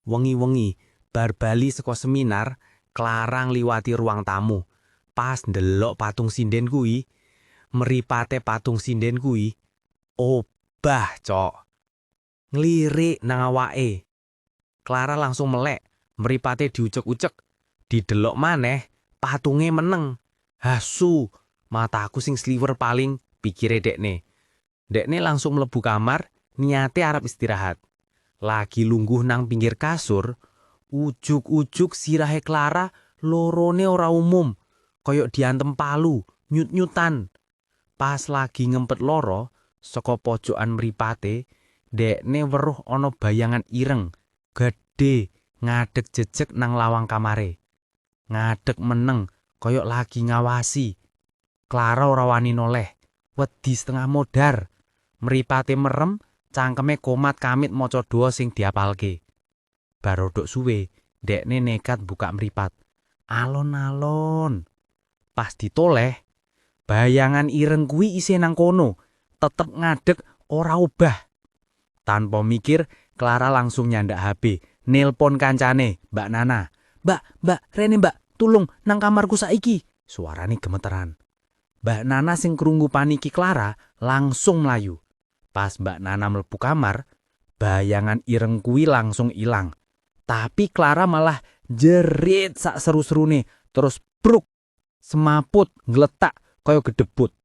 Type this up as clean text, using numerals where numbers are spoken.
Wengi-wengi bar bali saka seminar, Clara ngliwati ruang tamu. Pas ndelok patung sinden kuwi, mripate patung sinden kuwi obah, cok. Nglirik nang awake. Clara langsung melek, mripate diucek-ucek. Didelok maneh, patunge meneng. "Asu, mataku sing sliwer paling," pikire dekne. Dekne langsung mlebu kamar, niate arep istirahat. Lagi lungguh nang pinggir kasur, ujug-ujug sirahe Clara lorone ora umum, koyok diantem palu, nyut-nyutan. Pas lagi ngempet loro, saka pojokan mripate, dekne weruh ana bayangan ireng, gedhe, ngadeg jejeg nang lawang kamare. Ngadeg meneng, koyok lagi ngawasi. Clara ora wani noleh, wedi setengah modar. Mripate merem, cangkeme komat-kamit maca doa sing diapalke. Bar rodok suwe, dekne nekat buka mripat. Alon-alon. Pas ditoleh, bayangan ireng kuwi isih nang kono, tetep ngadeg ora obah. Tanpa mikir, Clara langsung nyandak HP, nelpon kancane, Mbak Nana. "Mbak, Mbak, rene Mbak, tulung nang kamarku saiki." Suarane gemeteran. Mbak Nana sing krungu paniki Clara langsung mlayu. Pas Mbak Nana mlebu kamar, bayangan ireng kuwi langsung ilang. Tapi Clara malah jerit sak seru-serune, terus bruk semaput ngletak kaya gedebut.